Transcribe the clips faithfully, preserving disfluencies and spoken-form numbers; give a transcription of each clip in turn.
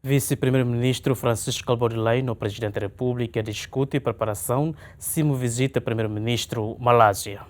Vise-Primeiru-Ministru Francisco Kalbuadi Lay no Prezidente Repúblika diskute preparasaun simu vizita Primeiru-Ministru Malázia.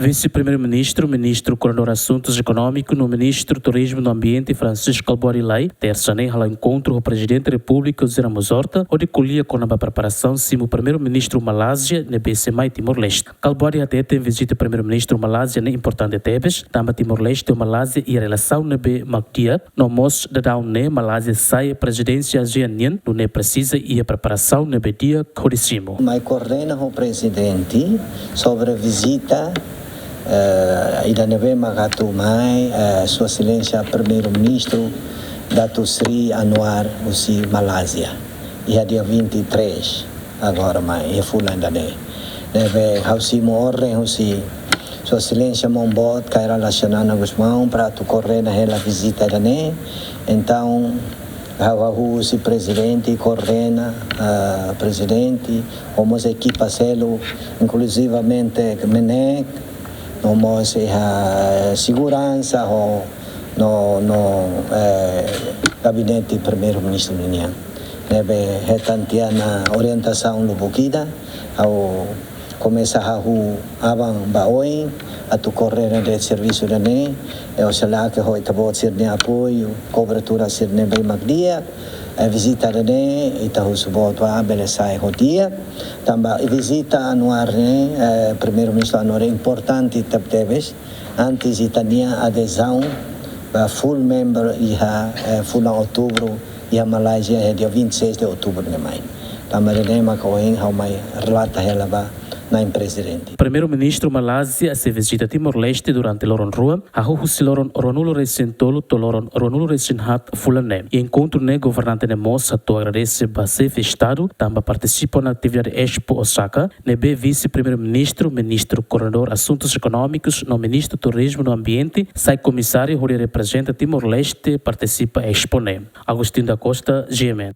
Vise-Primeiru-Ministru, Ministru Koordenadór Asuntus Ekonómiku no Ministru Turizmu no Ambiente Francisco Kalbuadi Lay, tersa ne'e hala'o enkontru ho Prezidente Repúblika José Ramos Horta, hodi ko'alia kona-ba preparasaun simu Primeiru-Ministru Malázia ne'ebé sei mai Timor-Leste. Kalbuadi hateten vizita Primeiru-Ministru Malázia ne'e importante tebes, tanba Timor-Leste ho Malázia iha relasaun ne'ebé mak di'ak, no mós daudaun ne'e Malázia sai prezidénsia ASEAN nian, nune'e presiza iha preparasaun ne'ebé di'ak hodi simu. Mai koordena ho prezidente sobre vizita, eh, ida ne'ebé mak atu mai, eh, Sua Exelénsia Primeiru-Ministru Datuk Seri Anwar husi Malázia, iha dia vinte e três, agora mai, iha fulan ida-ne'e. Ne'ebé ha'u simu orden husi Sua Exelénsia Maun Boot Kay Rala Xanana Gusmão para atu koordena hela vizita ida-ne'e. Entaun, ha'u hahú husi prezidente, koordena, ah, prezidente, ho mós ekipa seluk, inkluzivamente MNEK, no mós iha seguransa, ho, no, no, eh, gabinete Primeiru-Ministru nian. Ne'ebé hetan tiha ona orientasaun lubuk ida, ha'u komesa hahú aban ba oin, atu koordena de'it servisu ida-ne'e, e oxalá ke ho ita-boot sira-nia apoiu, kobertura sira-ne'ebé mak di'ak, e vizita ida-ne'e, ita husu boot ba bele sai ho di'ak, tanba vizita Anwar ne'e, eh, Primeiru-Ministru Anwar ne'e importante tebetebes, antes ita-nia adezaun ba full member iha, eh, fulan Outubru, iha Malázia, iha dia vinte e seis de outubro ne'e mai. Tanba ne'e mak ohin ha'u mai relata hela ba Na'in Prezidente. Primeiru-Ministru Malázia sei vizita Timor-Leste durante loron rua, hahú husi loron ruanulu-resin-tolu to'o loron ruanulu-resin-haat fulan ne'e. Iha enkontru ne'e governante ne'e mós hato'o agradese ba Xefe Estadu, tanba partisipa ona atividade Expo Osaka, ne'ebé Vise-Primeiru-Ministru, Ministru Koordenadór Asuntus Ekonómikus no Ministru Turizmu no Ambiente sai komisáriu hodi reprezenta Timor-Leste partisipa Expo ne'e. Agostinho da Costa, G M N.